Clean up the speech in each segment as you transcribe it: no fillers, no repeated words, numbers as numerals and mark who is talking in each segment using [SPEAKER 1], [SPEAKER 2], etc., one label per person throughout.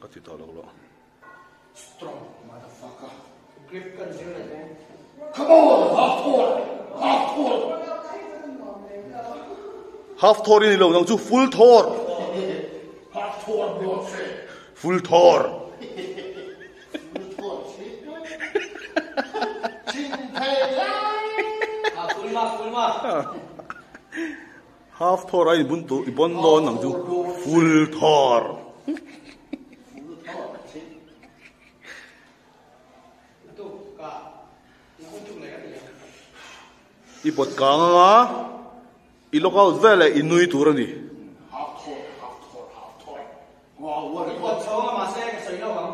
[SPEAKER 1] Ka ti tawh lo lo.
[SPEAKER 2] Strong motherfucker.
[SPEAKER 3] Grip kan zir leh dawn.
[SPEAKER 2] Come on, half thor, half thor.
[SPEAKER 1] Half thor i ni lo nang chu full thor.
[SPEAKER 2] Half thor bro se.
[SPEAKER 1] Full thor.
[SPEAKER 2] Full thor chi. Chin thei
[SPEAKER 3] Ah, full mark, full mark.
[SPEAKER 1] Half thor a in bun tu i bon dawn nang chu full thor.
[SPEAKER 2] Full thor chi.
[SPEAKER 3] Tu ka.
[SPEAKER 1] I pawt kang anga i lock out vel leh i nui tur a ni.
[SPEAKER 2] Half thor, half thor, half thor. Wow, what
[SPEAKER 3] I pawt chho anga mahse ka sawi lo ang.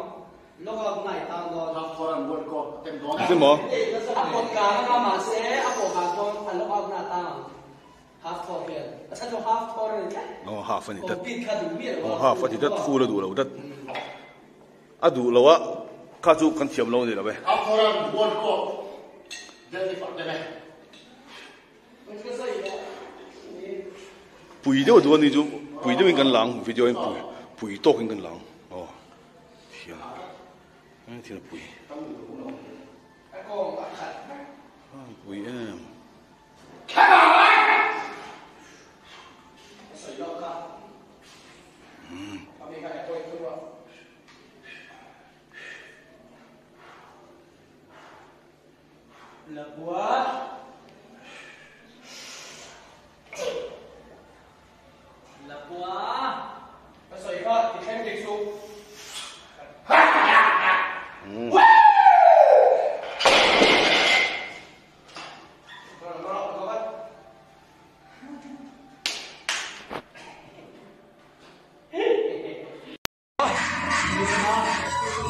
[SPEAKER 3] Lock out na i tang dawn.
[SPEAKER 2] Half thor and world cup tem dawn.
[SPEAKER 1] Engtin maw?
[SPEAKER 3] A pawt kang anga mahse a pawh kang dawn a lock out na a tang ang. Half thor hian. A chhan chu half thor a ni tlat.
[SPEAKER 1] Aw half a ni tlat.
[SPEAKER 3] Complete kha duh miah lo a.
[SPEAKER 1] Aw half a ti tlat full a duh lo tlat. A duh lo a kha chu kan thiam lo a ni lo e.
[SPEAKER 2] Half thor and world cup del i tem e.
[SPEAKER 1] Pui deuh duh a ni chu pui deuhin kan lang video in pui pui tawkin kan lang aw thian a thian a pui pui em.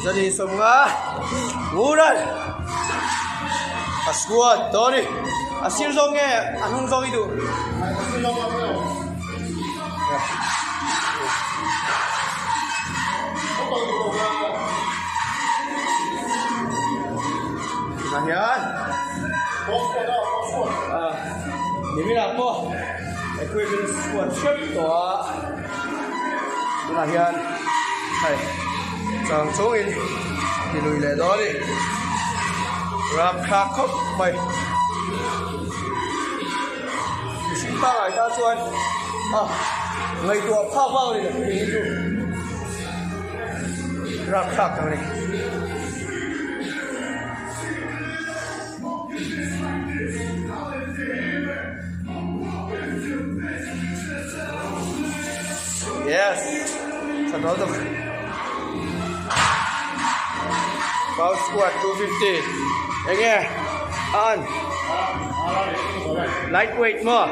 [SPEAKER 3] Zani sawmnga Mural a squat tawh a ni a sir zawng nge a hnung zawng i duh tunah hian niminah pawh equipment squat hrep tawh a tunah hian hei chang chungin ti lui leh dawn a ni rapthlak khawp mai mihring pangngai tan chuan a ngaihtuah phak vak a ni lo tih hi chu rapthlak tak a ni. Yes, tha dawn tak. Power squat 250. Enge an lightweight maw?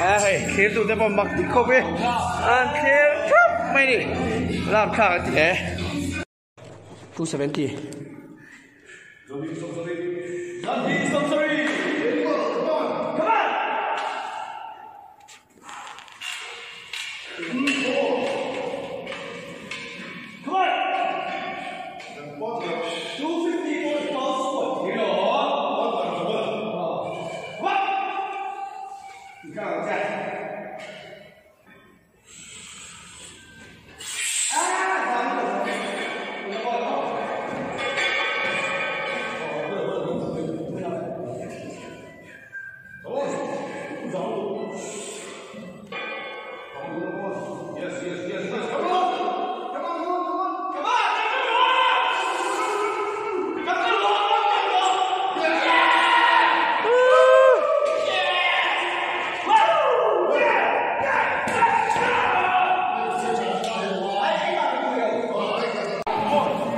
[SPEAKER 3] A hei thlir tu te pawh mak ti khawp i an thlir thap mai ni. Lam thlak a ti hle. 270.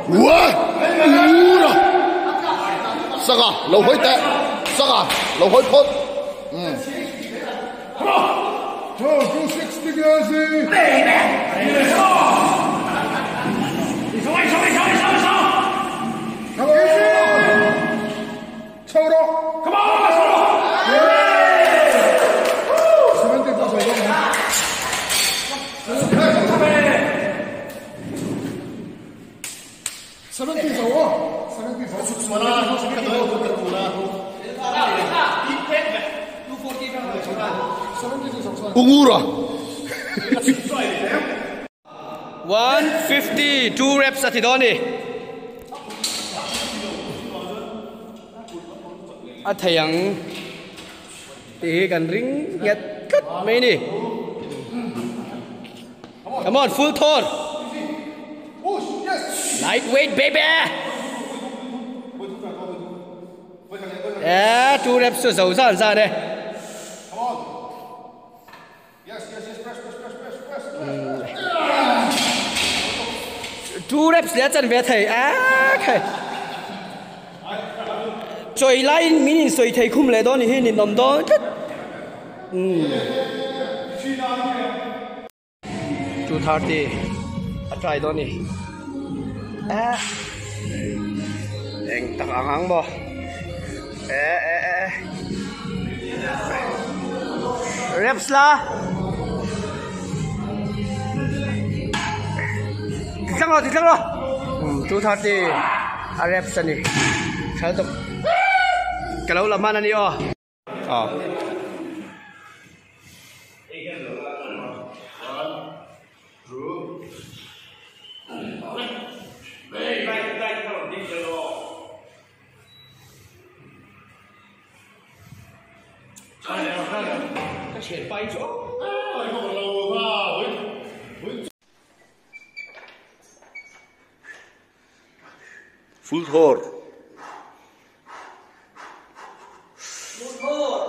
[SPEAKER 2] Ua! Ura! Saka, lo hawi teh. Saka, lo hawi phawt. Ungura.
[SPEAKER 3] 152 reps a ti dawn a ni. A thei ang tih hi kan ring nghet tlat mai a ni. Come on, full thor. Lightweight baby. Eh, two reps chu zo zan zan e. Two reps leh a chan ve thei a khai. Chawi laiin min insawi thei khum leh dawn ni hi ninawm dawn tlat. 230 a try dawn ni eh eng tak ang ang maw eh eh eh reps la ti tlang lo ti tlang lo 230 a reps ani thal tuk ka lo la hman ani aw aw Ka thian pa hi chu
[SPEAKER 1] Full thawr.
[SPEAKER 3] Full thawr.